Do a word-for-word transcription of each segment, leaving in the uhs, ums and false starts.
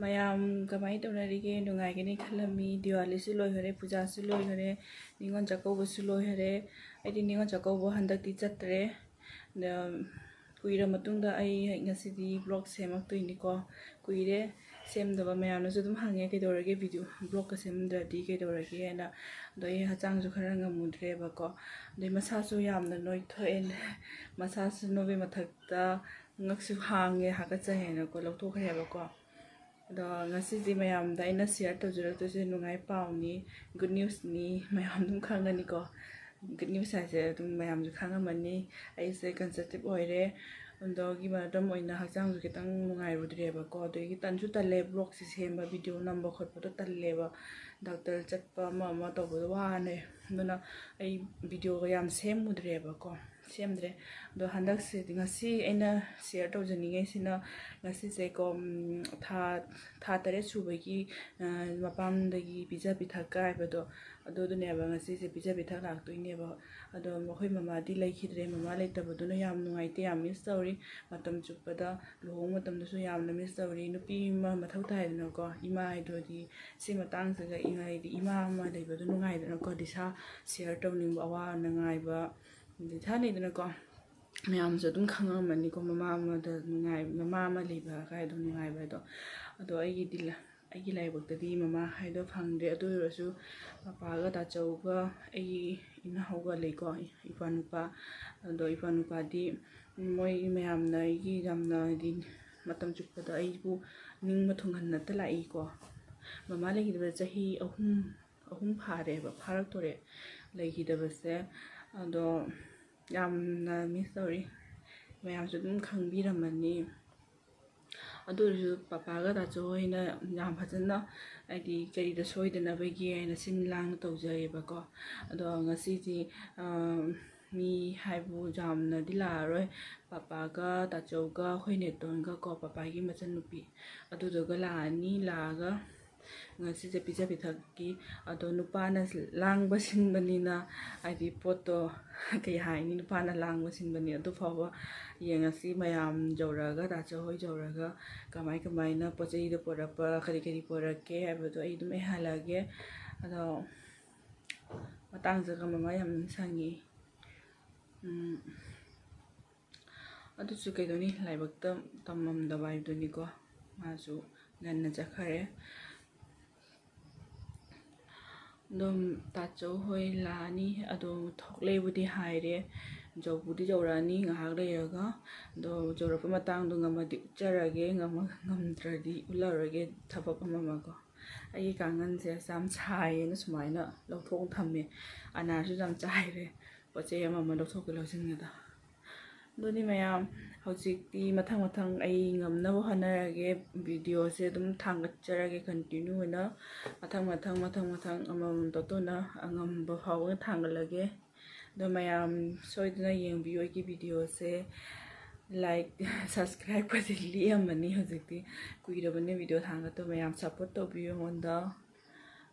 ꯃꯌꯥꯝ ꯀꯃꯥꯏꯅ ꯇꯧꯅꯔꯤꯒꯦ? ꯅꯨꯡꯉꯥꯏꯒꯅꯤ ꯈꯜꯂꯝꯃꯤ꯫ ꯗꯤꯋꯥꯂꯤꯁꯨ ꯂꯣꯏꯈꯔꯦ, ꯄꯨꯖꯥꯁꯨ ꯂꯣꯏꯈꯔꯦ, ꯅꯤꯉꯣꯜ ꯆꯥꯛꯀꯧꯕꯁꯨ ꯂꯣꯏꯈꯔꯦ꯫ ꯑꯩꯗꯤ ꯅꯤꯉꯣꯜ ꯆꯥꯛꯀꯧꯕ ꯍꯟꯗꯛꯇꯤ ꯆꯠꯇ꯭ꯔꯦ꯫ ꯑꯗ ꯀꯨꯏꯔ ꯃꯇꯨꯡꯗ ꯑꯩ ꯉꯁꯤꯗꯤ vlog ꯁꯦꯝꯃꯛꯇꯣꯏꯅꯤꯀꯣ꯫ ꯀꯨꯏꯔꯦ ꯁꯦꯝꯗꯕ꯫ ꯃꯌꯥꯝꯅꯁꯨ ꯑꯗꯨꯝ ꯍꯪꯉꯦ, "ꯀꯩꯗꯧꯔꯒꯦ video vlogꯀ ꯁꯦꯝꯗ꯭ꯔꯗꯤ ꯀꯩꯗꯧꯔꯒꯦ?" ꯍꯥꯏꯅ꯫ ꯑꯗꯣ ꯑꯩ ꯍꯛꯆꯥꯡꯁꯨ ꯈꯔ ꯉꯝꯃꯨꯗ꯭ꯔꯦꯕꯀꯣ꯫ ꯑꯗꯩ ꯃꯁꯥꯁꯨ ꯌꯥꯝꯅ ꯅꯣꯏꯊꯣꯛꯑꯦ꯫ ꯃꯁꯥꯁꯨ ꯅꯣꯏꯕꯩ ꯃꯊꯛꯇ ꯉꯛꯁꯨ ꯍꯥꯡꯉꯦ, ꯍꯥꯀꯠꯆꯩ ꯍꯥꯏꯅꯀꯣ ꯂꯧꯊꯣꯛꯈ꯭ꯔꯦꯕꯀꯣ꯫ ꯑꯗꯣ ꯉꯁꯤꯗꯤ ꯃꯌꯥꯝꯗ ꯑꯩꯅ share ꯇꯧꯖꯔꯛꯇꯣꯏꯁꯦ ꯅꯨꯡꯉꯥꯏ ꯄꯥꯎꯅꯤ, good newsꯅꯤ꯫ ꯃꯌꯥꯝ ꯑꯗꯨꯝ ꯈꯪꯉꯅꯤꯀꯣ꯫ Good news ꯍꯥꯏꯁꯦ ꯑꯗꯨꯝ ꯃꯌꯥꯝꯁꯨ ꯈꯪꯉꯝꯃꯅꯤ꯫ ꯑꯩꯁꯦ conceive ꯑꯣꯏꯔꯦ꯫ ꯑꯗꯨꯒꯤ ꯃꯔꯝ ꯑꯣꯏꯅ ꯍꯛꯆꯥꯡꯁꯨ ꯈꯤꯇꯪ ꯅꯨꯡꯉꯥꯏꯔꯨꯗ꯭ꯔꯦꯕꯀꯣ꯫ ꯑꯗꯒꯤ ꯇꯟꯁꯨ ꯇꯜꯂꯦ vlogꯁꯦ ꯁꯦꯝꯕ, video ꯅꯝꯕ ꯈꯣꯠꯄꯗꯣ ꯇꯜꯂꯦꯕ꯫ Doctor ꯆꯠꯄ ꯑꯃ ꯑꯃ ꯇꯧꯕꯗꯣ ꯋꯥꯅꯦ꯫ ꯑꯗꯨꯅ ꯑꯩ videoꯒ ꯌꯥꯝ ꯁꯦꯝꯃꯨꯗ꯭ꯔꯦꯕꯀꯣ꯫ ꯁꯦꯝꯗ꯭ꯔꯦ꯫ ꯑꯗꯣ ꯍꯟꯗꯛꯁꯦ, ꯉꯁꯤ ꯑꯩꯅ share ꯇꯧꯖꯅꯤꯡꯉꯤꯁꯤꯅ, ꯉꯁꯤꯁꯦꯀꯣ, ꯎꯝ, ꯊꯥ, ꯊꯥ ꯇꯔꯦꯠ ꯁꯨꯕꯒꯤ, ꯑ, ꯃꯄꯥꯝꯗꯒꯤ ꯄꯤꯖ ꯄꯤꯊꯛ ꯀꯥꯏꯕꯗꯣ, ꯑꯗꯨꯗꯨꯅꯦꯕ꯫ ꯉꯁꯤꯁꯦ ꯄꯤꯖ ꯄꯤꯊꯛ ꯂꯥꯛꯇꯣꯏꯅꯦꯕ꯫ ꯑꯗꯣ ꯑꯩꯈꯣꯏ ꯃꯃꯥꯗꯤ ꯂꯩꯈꯤꯗ꯭ꯔꯦ꯫ ꯃꯃꯥ ꯂꯩꯇꯕꯗꯨꯅ ꯌꯥꯝ ꯅꯨꯡꯉꯥꯏꯇꯦ, ꯌꯥꯝ miss ꯇꯧꯔꯤ꯫ ꯃꯇꯝ ꯆꯨꯞꯄꯗ ꯂꯨꯍꯣꯡꯕ ꯃꯇꯝꯗꯁꯨ ꯌꯥꯝꯅ miss ꯇꯧꯔꯤ꯫ ꯅꯨꯄꯤ ꯑꯃ ꯃꯊꯧ ꯇꯥꯏꯗꯅꯀꯣ, ꯏꯃꯥ ꯍꯥꯏꯗꯨꯗꯤ꯫ ꯁꯤ ꯃꯇꯥꯡꯁꯤꯗ ꯏꯃꯥ, ꯍꯥꯏꯗꯤ ꯏꯃꯥ ꯑꯃ ꯂꯩꯕꯗꯣ ꯅꯨꯡꯉꯥꯏꯗꯅꯀꯣ, ꯗꯤꯁꯥ share ꯇꯧꯅꯤꯡꯕ, ꯑꯋꯥ ꯅꯨꯡꯉꯥꯏꯕ, ꯗꯤꯁꯥ ꯂꯩꯗꯅꯀꯣ꯫ ꯃꯌꯥꯝꯁꯨ ꯑꯗꯨꯝ ꯈꯪꯉꯝꯃꯅꯤꯀꯣ, ꯃꯃꯥ ꯑꯃꯗ ꯅꯨꯡꯉꯥꯏ-, ꯃꯃꯥ ꯑꯃ ꯂꯩꯕ ꯍꯥꯏꯗꯣ ꯅꯨꯡꯉꯥꯏꯕ ꯍꯥꯏꯗꯣ꯫ ꯑꯗꯣ ꯑꯩꯒꯤꯗꯤ ꯂ-, ꯑꯩꯒꯤ ꯂꯥꯏꯕꯛꯇꯗꯤ ꯃꯃꯥ ꯍꯥꯏꯗꯣ ꯐꯪꯗ꯭ꯔꯦ꯫ ꯑꯗꯨ ꯑꯣꯏꯔꯁꯨ ꯄꯄꯥꯒ ꯇꯥꯆꯧꯒ ꯑꯩꯒꯤ ꯏꯅꯥꯎꯒ ꯂꯩꯀꯣ, ꯏꯄ꯭ꯋꯥꯅꯨꯄꯥ꯫ ꯑꯗꯣ ꯏꯄ꯭ꯋꯥꯅꯨꯄꯥꯗꯤ ꯃꯣꯏ ꯃꯌꯥꯝꯅ ꯑꯩꯒꯤ ꯌꯥꯝꯅ, ꯍꯥꯏꯗꯤ, ꯃꯇꯝ ꯆꯨꯞꯄꯗ ꯑꯩꯕꯨ ꯅꯤꯡꯕ ꯊꯨꯡꯍꯟꯅꯇ ꯂꯥꯛꯏꯀꯣ꯫ ꯃꯃꯥ ꯂꯩꯈꯤꯗꯕ ꯆꯍꯤ ꯑꯍꯨꯝ, ꯑꯍꯨꯝ ꯐꯥꯔꯦꯕ, ꯐꯥꯔꯛꯇꯣꯔꯦ ꯂꯩꯈꯤꯗꯕꯁꯦ꯫ ꯑꯗꯣ ꯌꯥꯝꯅ miss ꯇꯧꯔꯤ꯫ ꯃꯌꯥꯝꯁꯨ ꯑꯗꯨꯝ ꯈꯪꯕꯤꯔꯝꯃꯅꯤ꯫ ꯑꯗꯨ ꯑꯣꯏꯔꯁꯨ ꯄꯄꯥꯒ ꯇꯥꯆꯧ ꯍꯣꯏꯅ ꯌꯥꯝ ꯐꯖꯅ, ꯍꯥꯏꯗꯤ, ꯀꯔꯤꯗ ꯁꯣꯏꯗꯅꯕꯒꯤ ꯍꯥꯏꯅ ꯁꯤꯟ ꯂꯥꯡꯅ ꯇꯧꯖꯩꯌꯦꯕꯀꯣ꯫ ꯑꯗꯣ ꯉꯁꯤꯗꯤ, ꯑ, ꯃꯤ ꯍꯥꯏꯕꯨ ꯌꯥꯝꯅꯗꯤ ꯂꯥꯛꯑꯔꯣꯏ꯫ ꯄꯄꯥꯒ ꯇꯥꯆꯧꯒ ꯑꯩꯈꯣꯏ ꯅꯦꯇꯣꯟꯒ ꯀꯣ, ꯄꯄꯥꯒꯤ ꯃꯆꯟꯅꯨꯄꯤ, ꯑꯗꯨꯗꯨꯒ ꯂꯥꯛꯑꯅꯤ꯫ ꯂꯥꯛꯑꯒ ꯉꯁꯤꯁꯦ ꯄꯤꯖ ꯄꯤꯊꯛꯀꯤ꯫ ꯑꯗꯣ ꯅꯨꯄꯥꯅ ꯂꯥꯡꯕ ꯁꯤꯟꯕꯅꯤꯅ, ꯍꯥꯏꯗꯤ ꯄꯣꯠꯇꯣ ꯀꯩ ꯍꯥꯏꯅꯤ, ꯅꯨꯄꯥꯅ ꯂꯥꯡꯕ ꯁꯤꯟꯕꯅꯤ꯫ ꯑꯗꯨ ꯐꯥꯎꯕ ꯌꯦꯡꯉꯁꯤ ꯃꯌꯥꯝ ꯌꯧꯔꯛꯑꯒ, ꯇꯥꯆꯧ ꯍꯣꯏ ꯌꯧꯔꯒ ꯀꯃꯥꯏ ꯀꯃꯥꯏꯅ ꯄꯣꯠ ꯆꯩꯗꯣ ꯄꯣꯔꯛꯄ, ꯀꯔꯤ ꯀꯔꯤ ꯄꯣꯔꯛꯀꯦ ꯍꯥꯏꯕꯗꯣ ꯑꯩ ꯑꯗꯨꯝ ꯍꯥꯏꯍꯜꯂꯛꯑꯒꯦ꯫ ꯑꯗꯣ ꯃꯇꯥꯡꯁꯤꯒ ꯃꯃꯥ ꯌꯥꯝ ꯁꯪꯉꯤ꯫ ꯎꯝ꯫ ꯑꯗꯨꯁꯨ ꯀꯩꯗꯧꯅꯤ, ꯂꯥꯏꯕꯛꯇ ꯇꯝꯃꯝꯗꯕ ꯍꯥꯏꯕꯗꯨꯅꯤꯀꯣ꯫ ꯃꯥꯁꯨ ꯉꯟꯅ ꯆꯠꯈꯔꯦ꯫ ꯑꯗꯨꯝ ꯇꯥꯆꯧ ꯍꯣꯏ ꯂꯥꯛꯑꯅꯤ, ꯑꯗꯣ ꯊꯣꯛꯂꯛꯑꯦꯕꯨꯗꯤ ꯍꯥꯏꯔꯦ, ꯌꯧꯕꯨꯗꯤ ꯌꯧꯔꯛꯑꯅꯤ ꯉꯥꯏꯍꯥꯛ ꯂꯩꯔꯒ꯫ ꯑꯗꯣ ꯌꯧꯔꯛꯄ ꯃꯇꯥꯡꯗꯣ ꯉꯝꯃꯗꯤ ꯎꯠꯆꯔꯒꯦ, ꯉꯝꯃ-, ꯉꯝꯗ꯭ꯔꯗꯤ ꯎꯠꯂꯔꯣꯏꯒꯦ, ꯊꯕꯛ ꯑꯃ ꯑꯃꯀꯣ꯫ ꯑꯩꯒꯤ ꯀꯥꯡꯈꯟꯁꯦ ꯌꯥꯝ ꯁꯥꯏꯌꯦꯅ ꯁꯨꯃꯥꯏꯅ ꯂꯧꯊꯣꯛꯑ ꯊꯝꯃꯦ꯫ ꯑꯅꯥꯁꯨ ꯌꯥꯝ ꯆꯥꯏꯔꯦ꯫ ꯄꯣꯠ ꯆꯩ ꯑꯃ ꯑꯃ ꯂꯧꯊꯣꯛꯀ ꯂꯧꯁꯤꯟꯒꯗ꯫ ꯑꯗꯨꯅꯤ ꯃꯌꯥꯝ, ꯍꯧꯖꯤꯛꯇꯤ ꯃꯊꯪ ꯃꯊꯪ ꯑꯩ ꯉꯝꯅꯕ ꯍꯣꯠꯅꯔꯒꯦ꯫ ꯚꯤꯗꯤꯑꯣꯁꯦ ꯑꯗꯨꯝ ꯊꯥꯡꯒꯠꯆꯔꯒꯦ continue ꯑꯣꯏꯅ꯫ ꯃꯊꯪ ꯃꯊꯪ, ꯃꯊꯪ ꯃꯊꯪ ꯑꯃꯃꯝ ꯇꯣꯠꯇꯨꯅ ꯑꯉꯝꯕ ꯐꯥꯎꯕ ꯊꯥꯡꯒꯠꯂꯒꯦ꯫ ꯑꯗꯣ ꯃꯌꯥꯝ ꯁꯣꯏꯗꯅ ꯌꯦꯡꯕꯤꯌꯨ ꯑꯩꯒꯤ ꯚꯤꯗꯤꯑꯣꯁꯦ꯫ Like, subscribe ꯀꯁꯦ ꯂꯦꯛꯑꯝꯃꯅꯤ ꯍꯧꯖꯤꯛꯇꯤ꯫ ꯀꯨꯏꯔꯕꯅꯦ ꯚꯤꯗꯤꯑꯣ ꯊꯥꯡꯒꯠꯇꯕ꯫ ꯃꯌꯥꯝ support ꯇꯧꯕꯤꯌꯨ ꯑꯩꯉꯣꯟꯗ꯫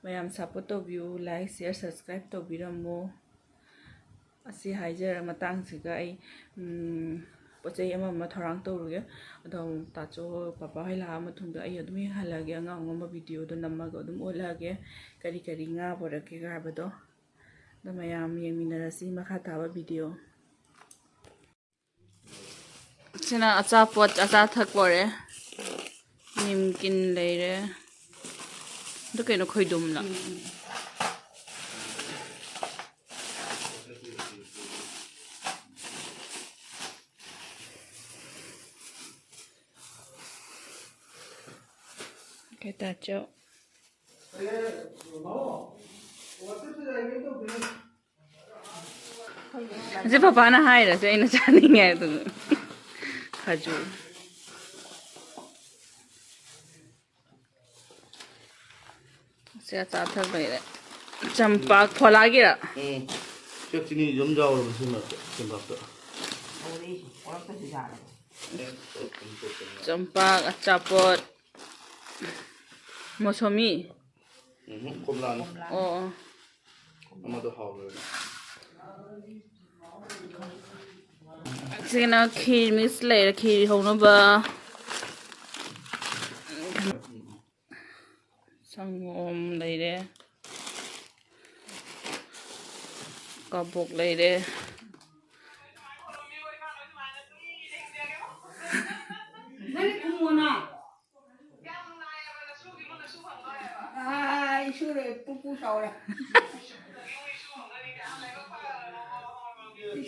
ꯃꯌꯥꯝ support ꯇꯧꯕꯤꯌꯨ, like, share, subscribe ꯇꯧꯕꯤꯔꯝꯃꯨ꯫ ꯑꯁꯤ ꯍꯥꯏꯖꯔ ꯃꯇꯥꯡꯁꯤꯒ ꯑꯩ, ꯎꯝ, ꯄꯣꯠ ꯆꯩ ꯑꯃ ꯑꯃ ꯊꯧꯔꯥꯡ ꯇꯧꯔꯨꯒꯦ꯫ ꯑꯗꯣ ꯇꯥꯆꯧ, ꯄꯥꯄꯥ ꯍꯣꯏ ꯂꯥꯛꯑ ꯃꯇꯨꯡꯗ ꯑꯩ ꯑꯗꯨꯝ ꯌꯦꯡꯍꯜꯂꯒꯦ ꯑꯉꯥꯡ ꯑꯉꯝꯕ ꯚꯤꯗꯤꯑꯣꯗꯣ ꯅꯝꯃꯒ ꯑꯗꯨꯝ ꯎꯠꯂꯛꯑꯒꯦ, ꯀꯔꯤ ꯀꯔꯤ ꯉꯥ ꯄꯨꯔꯛꯀꯦ ꯍꯥꯏꯕꯗꯣ꯫ ꯑꯗꯣ ꯃꯌꯥꯝ ꯌꯦꯡꯃꯤꯟꯅꯔꯁꯤ ꯃꯈꯥ ꯇꯥꯕ ꯚꯤꯗꯤꯑꯣ꯫ ꯁꯤꯅ ꯑꯆꯥꯄꯣꯠ, ꯑꯆꯥ ꯊꯛ ꯂꯣꯏꯔꯦ꯫ ꯅꯤꯝꯀꯤꯟ ꯂꯩꯔꯦ꯫ ꯑꯗꯨ ꯀꯩꯅꯣ, ꯈꯣꯏꯗꯨꯝꯂ? ꯀꯩ ꯇꯥꯆꯣ? ꯍꯧꯖꯤꯛ ꯄꯄꯥꯅ ꯍꯥꯏꯔꯁꯨ ꯑꯩꯅ ꯆꯥꯅꯤꯡꯉꯦ ꯑꯗꯨ꯫ ꯈꯖꯨꯔ꯫ ꯁꯤ ꯑꯆꯥ ꯑꯊꯛ ꯂꯩꯔꯦ꯫ ꯆꯝꯄꯥꯛ ꯐꯣꯂꯥꯒꯤꯔ? ꯎꯝ꯫ ꯁꯤ ꯆꯤꯅꯤ ꯑꯗꯨꯝ ꯌꯥꯎꯔꯕ ꯁꯤ ꯃꯔꯛꯇ, ꯆꯝꯄꯥꯛꯇ꯫ ꯆꯝꯄꯥꯛ, ꯑꯆꯥꯄꯣꯠ꯫ ꯃꯣꯁꯣꯃꯤ? ꯎꯝ, ꯀꯣꯝꯂꯥꯅꯤ꯫ ꯑꯣ, ꯑꯣ꯫ ꯑꯃꯗꯣ ꯍꯥꯎꯔꯣꯏ꯫ ꯁꯤꯅ ꯈꯤꯔ ꯃꯤꯛꯁ ꯂꯩꯔꯦ, ꯈꯤꯔ ꯍꯧꯅꯕ꯫ ꯁꯪꯒꯣꯝ ꯂꯩꯔꯦ꯫ ꯀꯕꯣꯛ ꯂꯩꯔꯦ꯫ ꯅꯪ ꯈꯨꯝꯃꯣꯅ꯫ ꯑꯥ, ꯏꯁꯨ ꯂꯣꯏ ꯄꯨ ꯄꯨ ꯆꯥꯎꯔꯦ꯫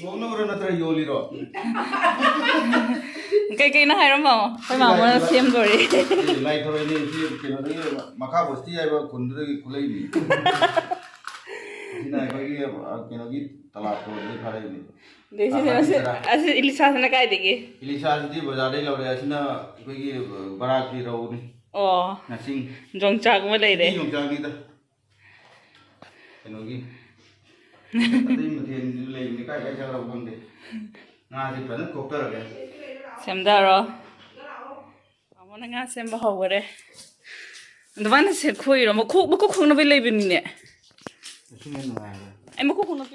ꯌꯣꯛꯅꯕꯔꯣ ꯅꯠꯇ꯭ꯔ ꯌꯣꯜꯂꯤꯔꯣ? ꯀꯩꯀꯩꯅꯣ ꯍꯥꯏꯔꯝꯃꯣ, ꯑꯩꯈꯣꯏ ꯃꯥꯃꯣꯅ ꯁꯦꯝꯗꯣꯔꯤ꯫ ꯑꯦ, ꯂꯥꯏ ꯊꯧꯔꯣꯏꯅꯦ, ꯁꯤ ꯀꯩꯅꯣꯗꯒꯤ, ꯃꯈꯥ ꯕꯁꯇꯤ ꯍꯥꯏꯕ ꯈꯨꯟꯗꯨꯗꯒꯤ ꯈꯨꯂꯩꯅꯤ꯫ ꯁꯤꯅ ꯑꯩꯈꯣꯏꯒꯤ, ꯑ, ꯀꯩꯅꯣꯒꯤ ꯇꯂꯥꯞ ꯊꯧꯕꯗꯒꯤ ꯐꯥꯔꯛꯏꯅꯤ꯫ ꯑꯗꯩ ꯁꯤꯁꯦ, ꯑꯁꯤ, ꯑꯁꯤ ꯏꯂꯤꯁꯥꯁꯤꯅ ꯀꯥꯏꯗꯒꯤ? ꯏꯂꯤꯁꯥꯁꯤꯗꯤ ꯕꯖꯥꯔꯗꯩ ꯂꯧꯔꯦ꯫ ꯑꯁꯤꯅ ꯑꯩꯈꯣꯏꯒꯤ ꯕꯔꯥꯛꯀꯤ ꯔꯧꯅꯤ꯫ ꯑꯣ꯫ ꯉꯥꯆꯤꯡ꯫ ꯌꯣꯡꯆꯥꯛ ꯑꯃ ꯂꯩꯔꯦ꯫ ꯁꯤ ꯌꯣꯡꯆꯥꯛꯅꯤꯗ꯫ ꯀꯩꯅꯣꯒꯤ꯫ ꯑꯇꯩ ꯃꯊꯦꯜꯁꯨ ꯂꯩꯕꯅꯤ, ꯀꯥꯏ ꯀꯥꯏ ꯆꯠꯈ꯭ꯔꯕ ꯈꯪꯗꯦ꯫ ꯉꯥꯁꯤ ꯐꯖꯅ ꯀꯣꯛꯇꯔꯒꯦ꯫ ꯁꯦꯝꯊꯔꯣ꯫ ꯇꯥꯃꯣꯅ ꯉꯥ ꯁꯦꯝꯕ ꯍꯧꯈꯔꯦ꯫ ꯑꯗꯨꯃꯥꯏꯅ ꯁꯦ ꯈꯣꯏꯔꯣ? ꯃꯈꯣꯛ, ꯃꯈꯣꯛ ꯈꯣꯛꯅꯕ ꯂꯩꯕꯅꯤꯅꯦ꯫ ꯑꯁꯤꯅ ꯅꯨꯡꯉꯥꯏꯔꯦ꯫ ꯑꯩ ꯃꯈꯣꯛ ꯈꯣꯛꯅꯕ꯫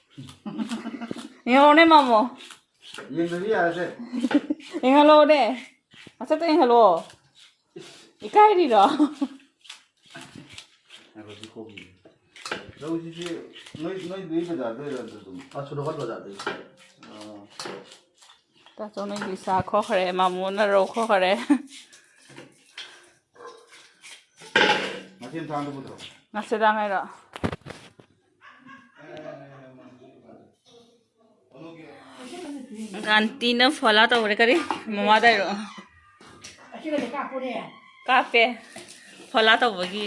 ꯌꯦꯡꯉꯣꯅꯦ, ꯃꯥꯃꯣ꯫ ꯌꯦꯡꯗ꯭ꯔꯗꯤ ꯌꯥꯔꯁꯦ꯫ ꯌꯦꯡꯍꯜꯂꯣꯅꯦ꯫ ꯃꯁꯛꯇ ꯌꯦꯡꯍꯜꯂꯣ꯫ ꯏꯀꯥꯏꯔꯤꯔꯣ? ꯉꯥꯏꯈꯣ, ꯁꯤ ꯀꯣꯛꯈꯤꯒꯦ꯫ ꯂꯧꯁꯤꯗꯤ ꯅꯣꯏ, ꯅꯣꯏꯗꯨꯒꯤ ꯕꯖꯥꯔꯗ ꯑꯣꯏꯔꯣ ꯑꯗꯨꯝ? ꯑꯥ, ꯁꯨꯔꯣꯀꯠ ꯕꯖꯥꯔꯗꯒꯤ꯫ ꯑꯥ꯫ ꯇꯥꯆꯧꯅ ꯏꯂꯤꯁꯥ ꯈꯣꯛꯈ꯭ꯔꯦ, ꯃꯥꯃꯣꯅ ꯔꯧ ꯈꯣꯛꯈ꯭ꯔꯦ꯫ ꯃꯆꯦꯝ ꯊꯥꯡꯗ ꯄꯨꯊꯣꯔꯛꯑꯣ꯫ ꯉꯁꯤꯗꯥꯡ ꯍꯥꯏꯔꯣ? ꯑꯟꯇꯤꯅ ꯐꯣꯂꯥ ꯇꯧꯈ꯭ꯔꯦ꯫ ꯀꯔꯤ? ꯃꯃꯥꯗ ꯍꯥꯏꯔꯣ꯫ ꯀꯥꯞꯄꯦ꯫ ꯐꯣꯂꯥ ꯇꯧꯕꯒꯤ꯫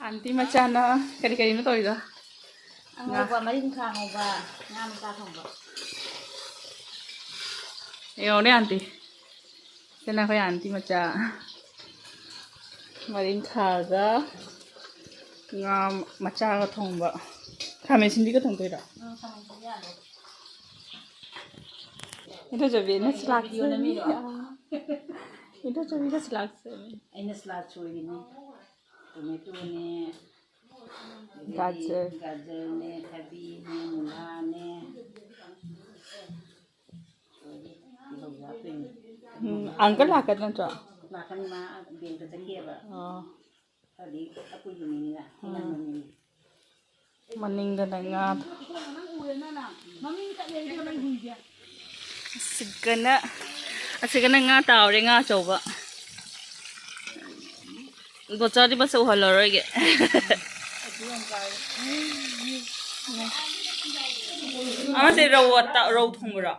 ꯑꯟꯇꯤ ꯃꯆꯥꯅ ꯀꯔꯤ ꯀꯔꯤꯅꯣ ꯇꯧꯔꯤꯗꯣ? ꯑꯉꯧꯕ, ꯃꯔꯤꯡꯈꯥ ꯉꯧꯕ, ꯉꯥ ꯃꯆꯥ ꯊꯣꯡꯕ꯫ ꯌꯦꯡꯉꯣꯅꯦ ꯑꯟꯇꯤ꯫ ꯁꯤꯅ ꯑꯩꯈꯣꯏ ꯑꯟꯇꯤ ꯃꯆꯥ꯫ ꯃꯔꯤꯡꯈꯥꯒ ꯉꯥ ꯃꯆꯥꯒ ꯊꯣꯡꯕ꯫ ꯈꯥꯃꯦꯟ ꯑꯁꯤꯟꯕꯤꯒ ꯊꯣꯡꯗꯣꯏꯔꯣ? ꯎꯝ, ꯈꯥꯃꯦꯟ ꯑꯁꯤꯟꯕꯤ ꯌꯥꯜꯂꯣ꯫ ꯏꯟꯗꯣꯆꯧꯕꯤ, ꯅꯪꯁꯨ ꯂꯥꯛꯆꯔꯤ꯫ ꯌꯣꯟꯂꯝꯃꯤꯔꯣ? ꯑꯥ꯫ ꯏꯗꯣ ꯆꯨꯝꯃꯤꯗ ꯁꯂꯥꯗ ꯁꯦꯝꯃꯦ꯫ ꯑꯩꯅ ꯁꯂꯥꯗ ꯁꯣꯏꯔꯤꯅꯤ꯫ ꯇꯣꯃꯦꯇꯣꯅꯦ, ꯑꯗꯒꯤꯗꯤ ꯒꯥꯖꯔ꯫ ꯒꯥꯖꯔꯅꯦ, ꯊꯕꯤꯅꯦ, ꯃꯨꯂꯥꯅꯦ, ꯑꯗꯒꯤ ꯇꯤꯜꯍꯧꯁꯨ ꯍꯥꯞꯇꯣꯏꯅꯤ꯫ ꯎꯝ, ꯑꯪꯀꯜ ꯂꯥꯛꯀꯗ ꯅꯠꯇ꯭ꯔꯣ? ꯂꯥꯛꯀꯅꯤ, ꯃꯥ ꯕꯦꯡꯛꯇ ꯆꯠꯈꯤꯑꯕ꯫ ꯑꯣ꯫ ꯈꯔꯗꯤ ꯑꯀꯨꯏꯕ ꯃꯤꯅꯤꯅ, ꯑꯉꯟꯕ ꯃꯤꯅꯤ꯫ ꯃꯅꯤꯡꯗꯅ ꯉꯥ꯫ ꯑꯁꯤꯒꯅ, ꯑꯁꯤꯒꯅ ꯉꯥ ꯇꯥꯎꯔꯦ, ꯉꯥ ꯑꯆꯧꯕ꯫ ꯕꯣꯆꯥꯗꯤ ꯃꯁꯛ ꯎꯍꯜꯂꯔꯣꯏꯒꯦ꯫ ꯑꯃꯁꯦ ꯔꯧ ꯑꯇꯥ-, ꯔꯧ ꯊꯣꯡꯕꯔꯣ?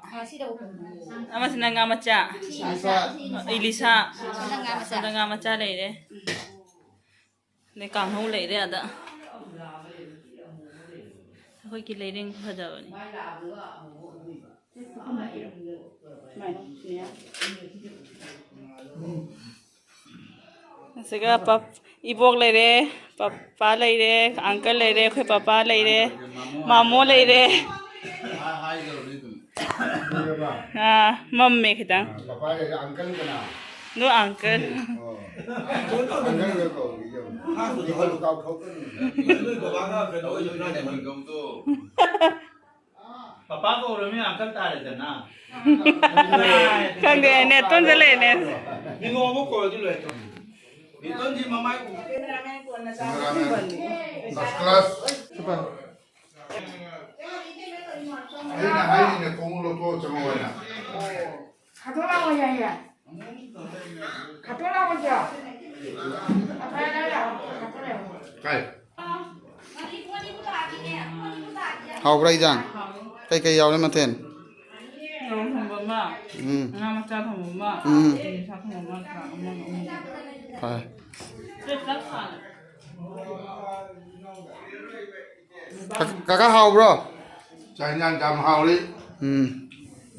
ꯑꯃꯁꯤꯅ ꯉꯥ ꯃꯆꯥ꯫ ꯏꯂꯤꯁꯥ꯫ ꯁꯤꯅ ꯉꯥ ꯃꯆꯥ꯫ ꯁꯣꯝꯗ ꯉꯥ ꯃꯆꯥ ꯂꯩꯔꯦ꯫ ꯑꯗꯩ ꯀꯥꯡꯍꯧ ꯂꯩꯔꯦ ꯑꯗ꯫ ꯑꯩꯈꯣꯏꯒꯤ ꯂꯩꯔꯦꯡ ꯐꯖꯕꯅꯤ꯫ ꯑꯁꯤꯒ ꯄꯞ-, ꯏꯕꯣꯛ ꯂꯩꯔꯦ, ꯄꯄꯥ ꯂꯩꯔꯦ, ꯑꯪꯀꯜ ꯂꯩꯔꯦ, ꯑꯩꯈꯣꯏ ꯄꯄꯥ ꯂꯩꯔꯦ, ꯃꯥꯃꯣ ꯂꯩꯔꯦ꯫ ꯑꯥ, ꯃꯝꯃꯦ ꯈꯤꯇꯪ꯫ ꯄꯄꯥ ꯂꯩꯔꯦ, ꯑꯪꯀꯜ ꯀꯅꯥ? ꯅꯣ ꯑꯪꯀꯜ꯫ ꯑꯣ꯫ ꯑꯪꯀꯜꯒ ꯀꯧꯔꯤ ꯌꯦꯡꯉꯨ꯫ ꯏꯍꯧ ꯀꯥꯎꯊꯣꯛꯀꯅꯨ꯫ ꯄꯄꯥ ꯀꯧꯔꯃꯤ ꯑꯪꯀꯜ ꯇꯥꯔꯦꯗꯅ꯫ ꯈꯪꯗꯦ, ꯅꯦꯇꯣꯟꯗ ꯂꯩꯅꯦ꯫ ꯅꯤꯡꯉꯣ ꯑꯃꯨꯛ ꯀꯧꯔꯗꯤ ꯂꯣꯏꯔꯦ꯫ ꯅꯦꯇꯣꯟꯁꯤ ꯃꯃꯥꯏ ꯎ-, First class꯫ ꯑꯩꯅ ꯍꯥꯏꯔꯤꯅꯦ, ꯈꯣꯡꯎꯞ ꯂꯧꯊꯣꯛꯑ ꯆꯪꯉꯣ ꯍꯥꯏꯅ꯫ ꯈꯥꯇꯣꯟ ꯂꯥꯛꯑꯣ ꯌꯥꯏꯌꯦ꯫ ꯈꯥꯇꯣꯟ ꯂꯥꯛꯑꯣ ꯁꯤꯗ꯫ ꯀꯥꯏ? ꯍꯥꯎꯕ꯭ꯔꯥ ꯏꯟꯖꯥꯡ? ꯀꯩꯀꯩ ꯌꯥꯎꯔꯦ ꯃꯊꯦꯜ? ꯔꯧ ꯊꯣꯡꯕ ꯑꯃ, ꯎꯝ꯫ ꯉꯥ ꯃꯆꯥ ꯊꯣꯡꯕ ꯑꯃ, ꯎꯝ꯫ ꯌꯦꯟ ꯁꯥ ꯊꯣꯡꯕ ꯑꯃ, ꯆꯥꯛ ꯑꯃ, ꯑꯃ꯫ ꯐꯔꯦ꯫ ꯄ꯭ꯂꯦꯠ ꯆꯞ ꯁꯥꯅ꯫ ꯀ-, ꯀꯀꯥ ꯍꯥꯎꯕ꯭ꯔꯣ? ꯆꯥꯛ ꯏꯟꯖꯥꯡ ꯌꯥꯝ ꯍꯥꯎꯔꯤ꯫ ꯎꯝ꯫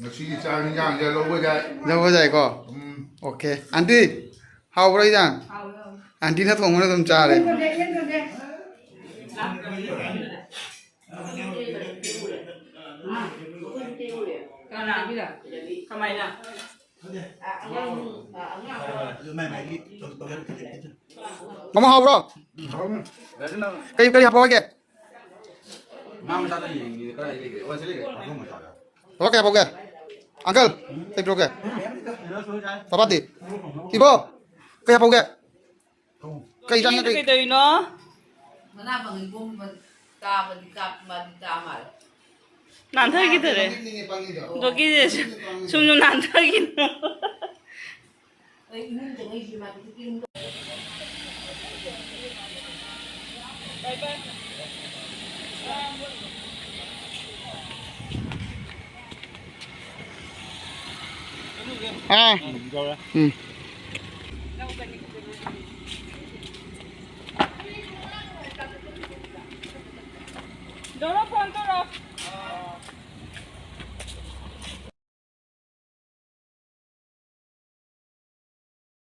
ꯉꯁꯤꯒꯤ ꯆꯥꯛ ꯏꯟꯖꯥꯡꯁꯦ ꯂꯧꯕ ꯌꯥꯏ꯫ ꯂꯧꯕ ꯌꯥꯏꯀꯣ? ꯎꯝ꯫ ꯑꯣꯀꯦ꯫ ꯑꯟꯇꯤ, ꯍꯥꯎꯕ꯭ꯔꯣ ꯏꯟꯖꯥꯡ? ꯍꯥꯎꯋꯦ, ꯍꯥꯎꯋꯦ꯫ ꯑꯟꯇꯤꯅ ꯊꯣꯡꯕꯅ ꯑꯗꯨꯝ ꯆꯥꯔꯦ꯫ ꯌꯦꯟ ꯊꯣꯡꯒꯦ, ꯌꯦꯟ ꯊꯣꯡꯒꯦ꯫ ꯀꯅꯥ? ꯀꯃꯥꯏꯅ? ꯃꯃꯥ ꯍꯥꯎꯕ꯭ꯔꯣ? ꯀꯔꯤ ꯀꯔꯤ ꯍꯥꯞꯄꯛꯑꯣ ꯍꯥꯏꯒꯦ? ꯄꯥꯄꯥ ꯀꯩ ꯍꯥꯞꯄꯛꯎꯒꯦ? ꯑꯪꯀꯜ, ꯀꯩ ꯄꯤꯔꯛꯎꯒꯦ? ꯄꯥꯄꯥꯗꯤ? ꯏꯕꯣ, ꯀꯩ ꯍꯥꯞꯄꯛꯎꯒꯦ? ꯀꯩ ꯆꯥꯅꯤꯡꯉꯦ? ꯀꯩ? ꯀꯩꯗꯧꯔꯤꯅꯣ? ꯃꯅꯥ ꯐꯪꯉꯤ ꯄꯣꯝꯕ ꯇꯥꯕꯗꯤ ꯇꯥ-, ꯃꯥꯗꯤ ꯇꯥ ꯃꯥꯜꯂꯦ꯫ ꯅꯥꯟꯊꯈꯤꯗꯔꯦ꯫ ꯗꯣꯀꯤꯁꯦ ꯁꯨꯝ ꯁꯨꯝ ꯅꯥꯟꯊꯈꯤꯅ꯫ ꯑꯩ ꯏꯃꯨꯡꯗ ꯂꯩꯁꯤ ꯃꯥꯗꯤ ꯏꯃꯨꯡꯗ꯫ ꯑꯥ꯫ ꯎꯝ꯫